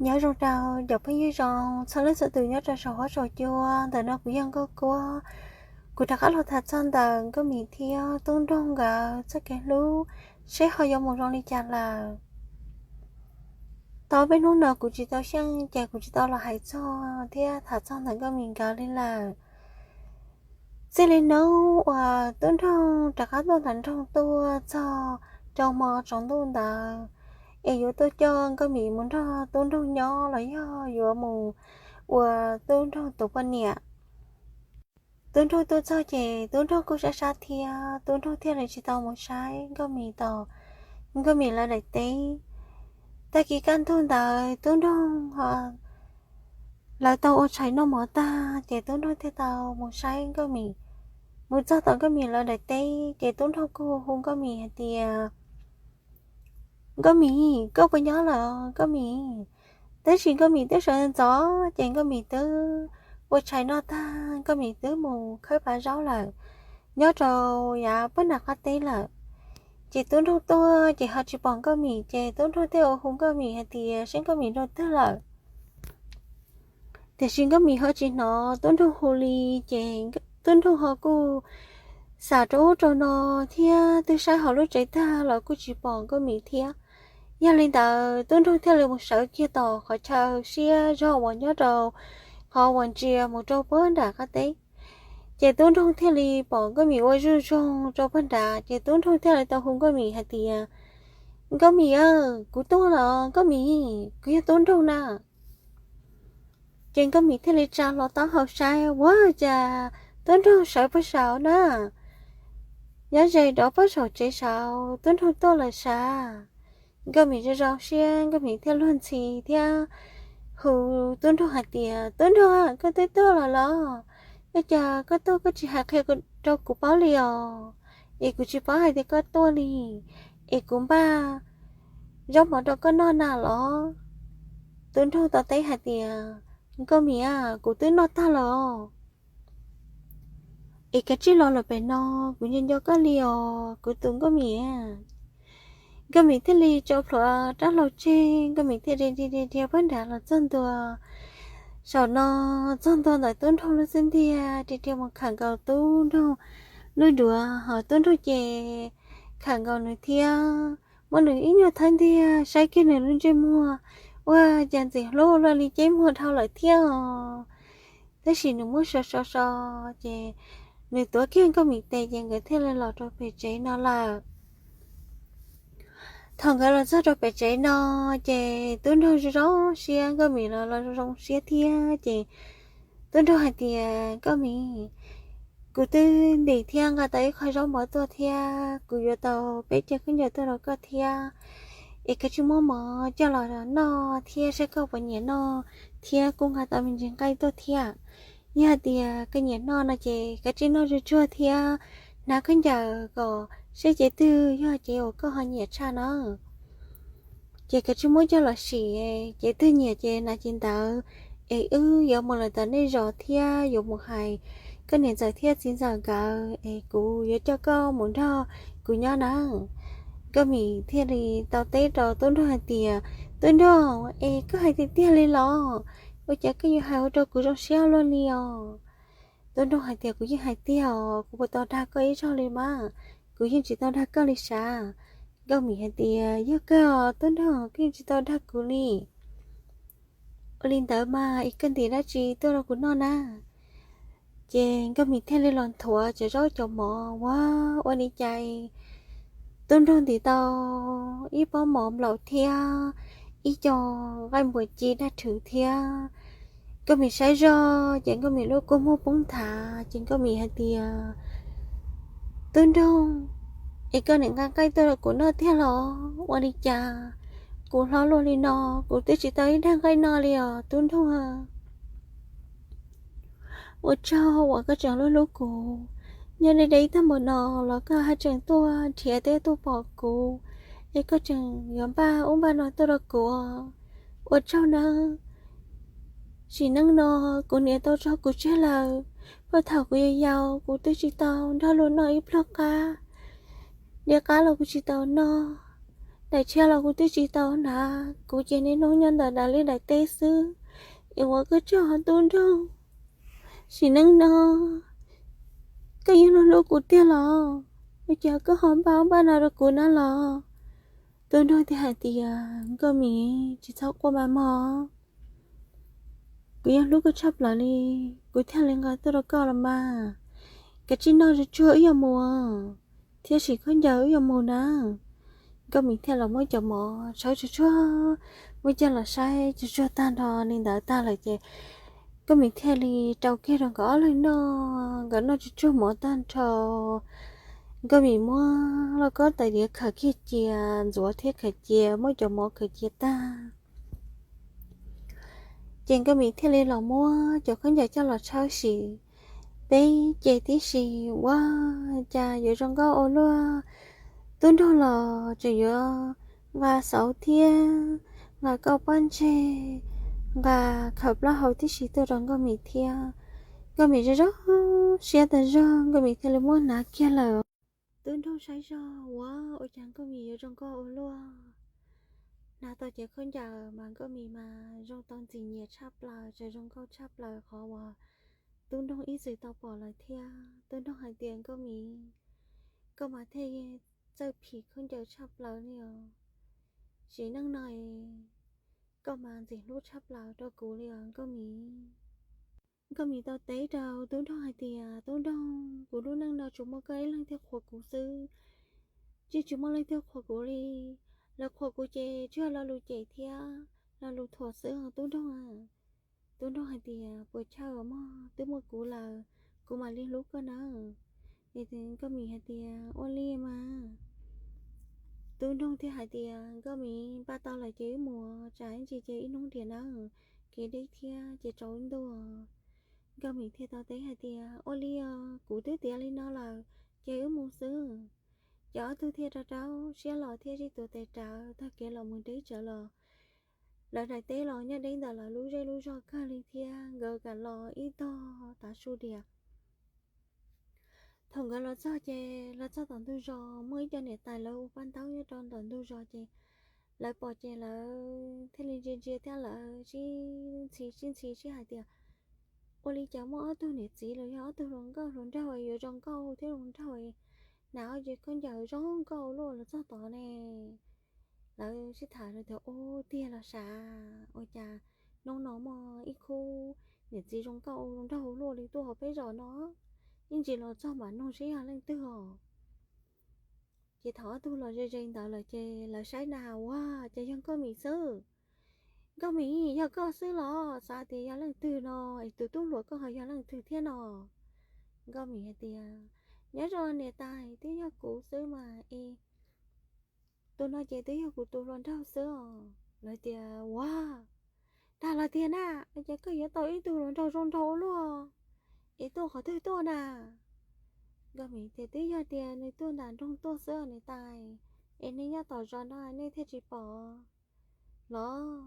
Nyob zoo rau cov phooj ywg zoo txhua leej txhua tus nyob rau saum huab saum cua. Ntawm no kuv yog Nkauj Kuab. Kuv rov qab los tham txog ntawm Nkauj Mim thiab Tub Nraug nkawd txoj kev hlub seb ho yuav mus zoo li cas lawm. Tau peb hnub no kuv tsis tau xyeej ces kuv tsis tau los hais txog thiab tham txog ntawm Nkauj Mim nkawd li lawm. Txij li hnub uas Tub Nraug rov qab tuaj ntawm nroog tuaj txog rau hmo tsaus ntuj ntawd es yuav tuaj coj Nkauj Mim mus nrog Tub Nraug nyob los yog yuav mus ua Tub Nraug tus poj niam. Tub Nraug tuaj txog ces Tub Nraug kuj sab sab thiab Tub Nraug thiaj li tsis tau mus saib Nkauj Mim tom Nkauj Mim lawv daim teb. Tag kis kaj ntug ntawd Tub Nraug lawv tau ua tshais noj mov tag ces Tub Nraug thiaj tau mus saib Nkauj Mim. Mus txog tom Nkauj Mim lawv daim teb ces Tub Nraug kuj hu Nkauj Mim hais tias, Nkauj Mim, koj puas nyob lawm Nkauj Mim? Tab sis Nkauj Mim twb sawv ntxov ces Nkauj Mim twb ua tshais noj tag, Nkauj Mim twb mus khawb pav zaub lawm, nyob rau yav pab nram qab teb lawm. Ces Tub Nraug tuaj ces ho tsis pom Nkauj Mim ces Tub Nraug thiaj ua hu Nkauj Mim hais tias seb Nkauj Mim rau twg lawm. Tiam sis Nkauj Mim ho tsis hnov Tub Nraug hu li, ces Tub Nraug ho kuj xam rau ub rau no thiab twb saib hauv lub tsev tag los kuj tsis pom Nkauj Mim thiab. Yog li ntawd Tub Nraug thiaj li mus sawv kiag tom qhov chaw siab zog uas nyob rau qhov uas ntsia mus rau pab nram qab teb. Ces Tub Nraug thiaj li pom Nkauj Mim ua zuj zus rau pab nrad ces Tub Nraug thiaj li tau hu Nkauj Mim hais tias, Nkauj Mim, kuv tuaj los Nkauj Mim, kuv yog Tub Nraug na. Ces Nkauj Mim thiaj li tsa hlo taub hau saib, ua cas Tub Nraug sawv pab saud na, nyob ze rov pab saum tsev saud, Tub Nraug tuaj lawm sav. Nkauj Mim zoo zoo siab, Nkauj Mim thiaj luag ntxhi thiab hu Tub Nraug hais tias, Tub Nraug, koj twb tuaj lawm los? Ua cas koj tuaj koj tsis hais qhia rau kuv paub li os? Es kuv tsis paub hais tias koj tuaj li, es kuv npaj zaub mov rau koj noj na los? Tub Nraug tau teb hais tias, Nkauj Mim, kuv twb noj tag los, es kav tsij los lawm pem no, kuv nco nco koj li os kuv tus Nkauj Mim. Nkauj Mim thiaj li tso plhuav rab hlau tseg, Nkauj Mim thiaj li dhia dhia dhia pab nrad los txog ntua saum no, txog ntua ntawm Tub Nraug lub xub ntiag, dhia dhia mus khawm nkaus Tub Nraug lub duav, ho Tub Nraug ces khawm nkaus nws thiab, muab nws ib nyuag thawb ntiag saib kiag nws lub ntsej muag, ua cas ntxim hlub luaj li ceb muag dhau lawm thiab os. Tab sis nws muab so so so ces nws tuav kiag Nkauj Mim tes ces nkawd thiaj li los rau pem tsev no lawm. Thaum nkawd los txog rau pem tsev no ces Tub Nraug zoo zoo siab, Nkauj Mim los los zoo zoo siab thiab ces Tub Nraug hais tias, Nkauj Mim, kuv twb ntim thiab nqa tau ib qho zaub mov tuaj thiab, kuv yuav tau peb ceg khaub ncaws tuaj rau koj thiab, es kav tsij muab mov coj los noj thiab saib koj puas nyiam noj, thiab kuv nqa tau me ntsis nqaij tuaj thiab. Yog hais tias koj nyiam noj no ces kav tsij noj zuj tsuag thiab hnav khaub ncaws kom saib cev twg yog cev uas koj ho nyiam tshaj no. Ces kav tsij muab coj los sim, cev twg nyiam ces hnav cev ntawd, es wb yuav mus lawm tom nej zos thiab yuav mus hais koj niam ntxawm thiab txiv ntxawm nkawd es kuv yuav coj koj mus nrog kuv nyob na. Nkauj Mim thiaj li tau teb rau Tub Nraug hais tias, Tub Nraug, es koj hais tiag tiag li los? Ua cas koj yuav hais ua rau kuv zoo siab luaj li os? Tub Nraug hais tias, Kuv yeej hais tiag os, kuv puas tau dag koj ib zaug li mas? Kuv yeej tsis tau dag koj li sav. Nkauj Mim hais tias, Yog kawg os Tub Nraug, koj yeej tsis tau dag kuv li. Ua li ntawd mas es koj ntim dab tsi tuaj rau kuv noj na? Ces Nkauj Mim thiaj li los nthuav cov zaub cov mov ua, ua li cas Tub Nraug ntim tau ib pob mov nplaum thiab ib co nqaij npuas ci daj rhwv thiab. Nkauj Mim saib zoj ces Nkauj Mim lub kua muag poob nthav ces Nkauj Mim hais tias, Tub Nraug, es koj niam nqa nqaij tuaj rau kuv noj tiag los? Ua li cas kuv hlob luaj li no, kuv twb tsis tau ib dag nqaij noj li os Tub Nraug. Ua tsaug uas koj tseem hlub hlub kuv, nyob deb deb ib tag npaum no los koj haj tseem tuaj nrhiav thiab tuaj pom kuv, es koj tseem yuav npaj ub npaj no tuaj rau kuv. Ua tsaug nawb. Sim neej no kuv niam tau tso kuv tseg lawm, puag thaum kuv yau yau kuv twb tsis tau nrog luag noj ib pluag qab, dib qab los kuv tsis tau noj, Daim tshiab los kuv twb tsis tau hnav, kuv ces niaj hnub nyob ntawm daim liaj daim teb xwb. Es ua koj tsaug Tub Nroog, sim neej no koj yuav hlub hlub kuv tiag los? Ua cas koj ho npaj npaj no rau kuv na los? Tub Nroog thiaj hais tias, Nkauj Mim, tsis txhob quaj mas mog, kuv yeej hlub koj tshaj plaws li, kuv thiaj li nqa tuaj rau koj los mas. Kav tsij noj tsuag tsuag wb yuav mus, thiab sim khaub ncaws wb yuav mus na. Nkauj Mim thiaj los muab cov mov tshawb tsuag tsuag, muab coj los saib tsuag tsuag tag nrho li ntawd tag lawm ces Nkauj Mim thiaj li rau kiag rau nkawd ob leeg noj. Nkawd noj tsuag tsuag mov tag nrho, Nkauj Mim muab lauj kaub tais diav khaws kiag cia, ntxuav thiab khaws cia, muab cov mov khaws cia tag. Ces Nkauj Mim thiaj li los muab cov khaub ncaws coj los tshawb sim. Peb ces tib si, ua cas yuav zoo nkauj ua luaj. Tub Nroog los tseem yuav nqa xauv thiab nqa kauj pob ntseg, nqa khaws plaub hau tib si tuaj rau Nkauj Mim thiab. Nkauj Mim zoo zoo siab tas zog, Nkauj Mim thiaj li muab hnav kiag lawm. Tub Nroog saib zog, ua, ua cas Nkauj Mim yuav zoo nkauj ua luaj. Hnav tau cev khaub ncaws mas Nkauj Mim mas zoo tau ntxim nyiam tshaj plaws, tseem zoo nkauj tshaj plaws qhov uas Tub Nroog ib txwm tau pom lawm thiab. Tub Nroog hais tias, Nkauj Mim, koj mas thiaj txawj phim khaub ncaws tshaj plaws li os. Sim neej no koj mas ntxim hlub tshaj plaws rau kuv li os Nkauj Mim. Nkauj Mim tau teb rau Tub Nroog hais tias, Tub Nroog, kuv lub neej no tsuas muaj koj ib leeg thiaj qhuas kuv xwb, tsis tsis muaj leej twg qhuas kuv li. Lawv qhuas kuv ces tsuas yog lo lus cem thiab lo lus thuam xwb os Tub Nroog. Tub Nroog hais tias, Puas chawj mog, twb muaj kuv lawm, kuv mam li hlub koj nawb. Nkauj Mim hais tias, Ua li mas. Tub Nroog thiaj hais tias, Nkauj Mim, npaj tau lawm ces wb mus, tsam ib ntsis ces ib hnub nriam nawb, kev deb thiab ces tsaus ntuj. Nkauj Mim thiaj tau teb hais tias, Ua li os, kuv twb tiav li no lawm, ces wb mus xwb. Ces ob tug thiaj rau rau siab los thiab sib tuav tes rawv taug kev los mus deb tsawv los. Lawv daim teb los nyob deb ntawm lawv lub zej lub zos kawg li thiab nkawd kam los ib tog tav su diam. Thaum nkawd los txog ces los txog tom ntug zos, muaj ib co niam tais lawv ua paj ntaub nyob rau tom ntug zos ces lawv pom ces lawv thiaj li ntsia ntsia thiab lawv sib ntxhi sib ntxhi sib hais tias, Ua li cas muaj ob tug niam txiv los yog ob tug hluas nkauj hluas nraug yuav zoo nkauj thiab hluas nraug, hnav ob cev khaub ncaws zoo nkauj luaj los txog tod ne? Lawv sib tham tias, Ua tiag los sav, ua cas hnub no muaj ib khub niam txiv zoo nkauj hluas nraug luaj li tuaj hauv peb zos no? Ib ntsis los txog mam nug seb yog leej twg os. Ces thaum ob tug los ze ze ntawd lawm ces lawv saib na, Ua cas yog Nkauj Mim xwb. Nkauj Mim, yog koj xwb los? Xav tias yog leej twg no, es tus tub hluas koj ho yog leej twg thiab no? Nkauj Mim hais tias, Nyob zoo niam tais, twb yog kuv xwb mas es, tus no ces twb yog kuv tus hluas nraug xwb os. Lawv tias, Ua, dag los tiag na, ua cas koj yuav tau ib tug hluas nraug zoo nraug ua luaj, es tuaj qhov twg tuaj na? Nkauj Mim tias, Twb yog tias nws tuaj nram nroog tuaj xwb niam tais, es nej nyob tom zos no nej thiaj tsis pom los?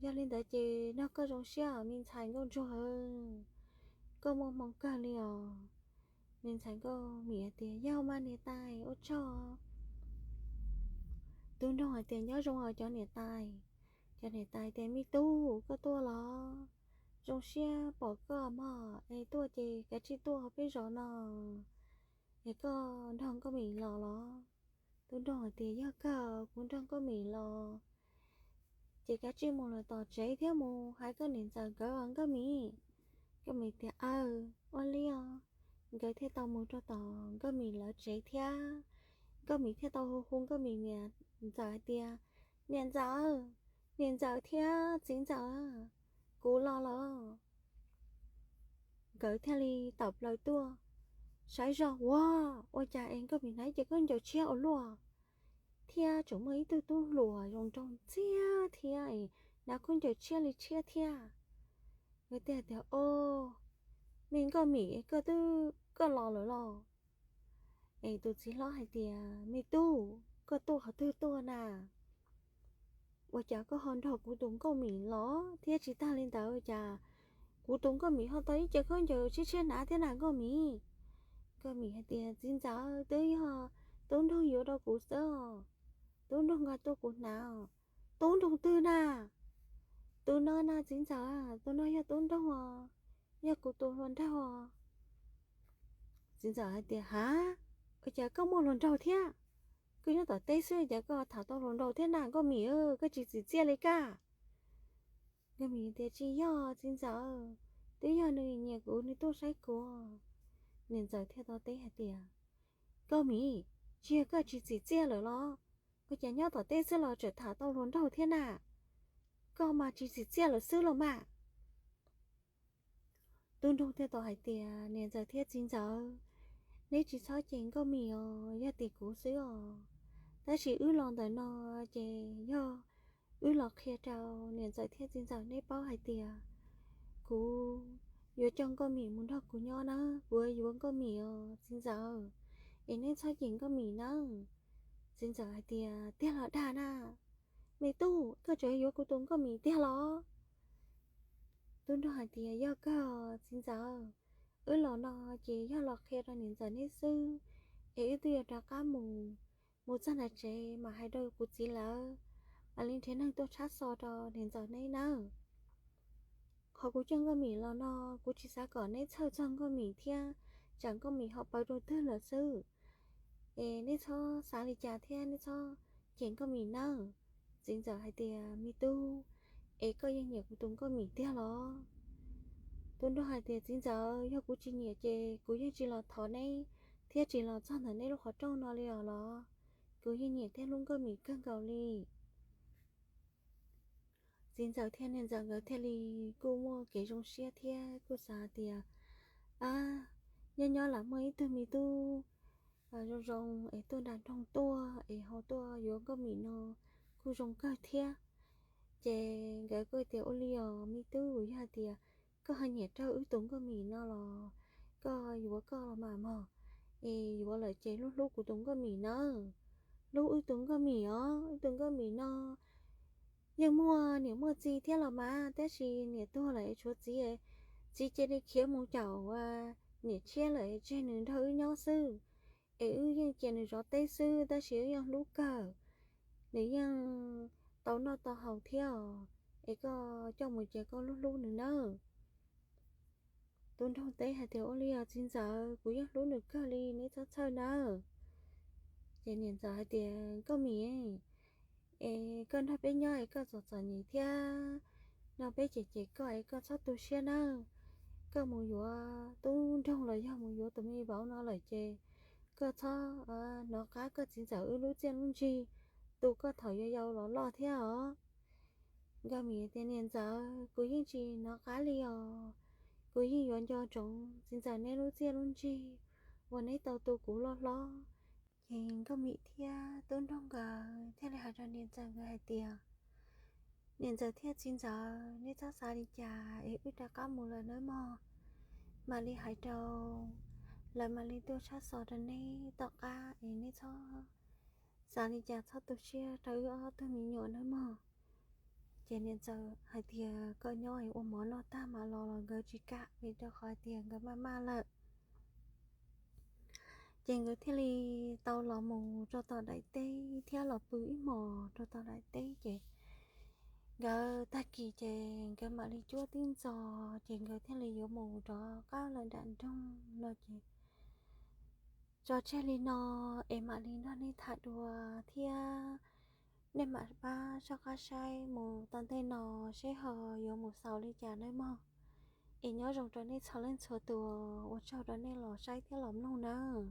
Yog li ntawd ces nrog koj zoo siab me ntxhais Nkauj Ntsuag, koj muaj hmoo kawg li os. Me ntxhais Nkauj Mim hais tias, Yog mas niam tais, ua tsaug. Tub Nroog hais tias, Nyob zoo os cov niam tais. Cov niam tais tias, Me tub, koj tuaj los? Zoo siab pom koj mog, es tuaj ces kav tsij tuaj peb zos no, es koj nrog Nkauj Mim los los? Tub Nroog hais tias, Yog kawg, kuv nrog Nkauj Mim los, ces kav tsij mus lawm tom tsev thiab mus hais koj niam ntxawm nkawd os Nkauj Mim. Nkauj Mim tias, Aw, ua li os. Nkawd thiaj tau mus rau tom Nkauj Mim lawv tsev thiab. Nkauj Mim thiaj tau hu hu Nkauj Mim niam ntxawm hais tias, Niam ntxawm, niam ntxawm thiab txiv ntxawm, kuv los los. Nkawd thiaj li tawm plaws tuaj, saib zog, Ua, ua cas es Nkauj Mim hnav ib cev khaub ncaws tshiab ua luaj, thiab tseem muaj ib tug tub hluas zoo nraug ntxiag thiab es hnav khaub ncaws tshiab li tshiab thiab. Nkawd thiaj tias, O, me Nkauj Mim, koj twb, koj los lawm los? Es tus txiv hlob hais tias, Me tub, koj tuaj qhov twg tuaj na? Ua cas koj ho nrog kuv tus Nkauj Mim los? Thiab tsis tag li ntawd, ua cas kuv tus Nkauj Mim ho tau ib cev khaub ncaws tshiab tshiab hnav thiab na Nkauj Mim? Nkauj Mim hais tias, Txiv ntxawm, twb yog Tub Nroog yuav rau kuv xwb os. Tub nroog nqa tuaj kuv hnav. Tub nroog twg na? Tus no na txiv ntxawm, tus no yog tub nroog os, yog kuv tus hluas nraug os. Txiv ntxawm hais tias, Hav, ua cas koj muaj hluas nraug thiab? Koj nyob tom teb xwb cas koj tham tau hluas nraug thiab na Nkauj Mim? Koj tsis txim txiaj li kaj. Nkauj Mim tias, Tsis yog txiv ntxawm, twb yog nws nyiam kuv nws tuaj saib kuv. Niam ntxawm thiaj tau teb hais tias, Nkauj Mim, tsis yog koj tsis txim txiaj lawm los? Ua cas nyob tom teb xwb los tseem tham tau hluas nraug thiab na? Koj mas tsis txim txiaj lawm xwb los mas. Tub nroog thiaj tau hais tias, Niam ntxawm thiab txiv ntxawm, neb tsis txhob cem Nkauj Mim os, yog tim kuv xwb os. Tab sis wb los ntawm no ces yog wb los qhia rau niam ntxawm thiab txiv ntxawm neb paub hais tias kuv yuav coj Nkauj Mim mus nrog kuv nyob na, kuv yuav Nkauj Mim os txiv ntxawm, es neb txhob cem Nkauj Mim nawb. Txiv ntxawm hais tias, Tiag los dag na? Me tub, koj tseem yuav kuv tus Nkauj Mim tiag los? Tub nroog hais tias, Yog kawg txiv ntxawm, wb los no ces yog los qhia rau niam ntxawm neb xwb, es wb twb yuav rov qab mus, mus txog nram tsev mas hais rau kuv txiv lawv, mam li nrhiav neeg tuaj tshab xo rau niam ntxawm neb nawb. Qhov kuv coj Nkauj Mim los no, kuv tsis xav kom neb txhawj txog Nkauj Mim thiab, tsam Nkauj Mim ho paws rau twg lawm xwb. Es neb txhob xav li cas thiab neb txhob cem Nkauj Mim nawb. Txiv ntxawm hais tias, Me tub, es koj yeej nyiam kuv tus Nkauj Mim tiag los? Tub nroog hais tias, Txiv ntxawm, yog kuv tsis nyiam ces kuv yeej tsis los thov neb thiab tsis los txog ntawm neb lub qhov rooj no li os los. Kuv yeej nyiam thiab hlub Nkauj Mim kawg nkaus li. Txiv ntxawm thiab niam ntxawm nkawd thiaj li kuj muaj kev zoo siab thiab kuj xav tias, A, nyob nyob lam muaj ib tug me tub zoo zoo es tuaj nram nroog tuaj es ho tuaj yuav Nkauj Mim no kuj zoo kawg thiab. Ces nkawd kuj tias, Ua li os me tub, yog tias koj ho nyiam raug wb tus Nkauj Mim no los koj yuav koj los mas mog. Es yuav lawm ces hlub hlub kuv tus Nkauj Mim nawb. Hlub wb tus Nkauj Mim os, wb tus Nkauj Mim no yeej muaj niam muaj txiv thiab los mas, tab sis niam tuag lawm es tshuav txiv, txiv cia li khiav mus caum niam tshiab lawm es tseg nws nrog wb nyob xwb. Es wb yeej cia nws zov teb xwb tab sis wb yeej hlub kawg. Nws yeej tau noj tau haus thiab os, es koj coj mus ces koj hlub hlub nws nawb. Tub nroog teb hais tias, Ua li os txiv ntxawm, kuv yeej hlub nws kawg li, neb txhob txhawj nawb. Ces niam ntxawm hais tias, Nkauj Mim, es koj nrog peb nyob es koj txom txom nyem thiab, no peb cem cem koj es koj txhob tu siab nawb. Koj mus yuav tub nroog los yog mus yuav tus me vauv no lawm ces koj txhob hnov qab koj txiv ntxawm wb lub txiaj lub ntsig, tu koj thaum yau yau los loj thiab os. Nkauj Mim tias, Niam ntxawm, kuv yeej tsis hnov qab li os. Kuv yeej yuav nco ntsoov txiv ntxawm neb lub txiaj lub ntsig uas neb tau tu kuv loj hlob. Ces Nkauj Mim thiab tub nroog nkawd thiaj li hais rau niam ntxawm nkawd hais tias, Niam ntxawm thiab txiv ntxawm, neb txhob xav li cas es wb rov qab mus lawm nawb mog. Mam li hais rau lawv mam li tuaj tshab xov rau neb tom qab es neb txhob xav li cas, txhob tu siab rau wb ob tug me nyuam nawb mog. Ces niam ntxawm hais tias, Koj nyob es ua mov noj tag mam los los nkawd tsis kam vim rau qhov hais tias nkawd maj maj lawm. Ces nkawd thiaj li tau los mus rau tom daim teb thiab los pw ib hmos rau tom daim teb ces nkawd tag kis ces nkawd mam li cuab tib ntxos ces nkawd thiaj li yuav mus rov qab lawm nram nroog no ces tso tseg li no es mam li nrog nej tham dua thiab nej mam pab soj qab saib mus tau ntej no seb ho yuav mus xaus li cas nawb mog. Es nyob zoo rau nej txhua leej txhua tus, ua tsaug rau nej los saib thiab los mloog nawb.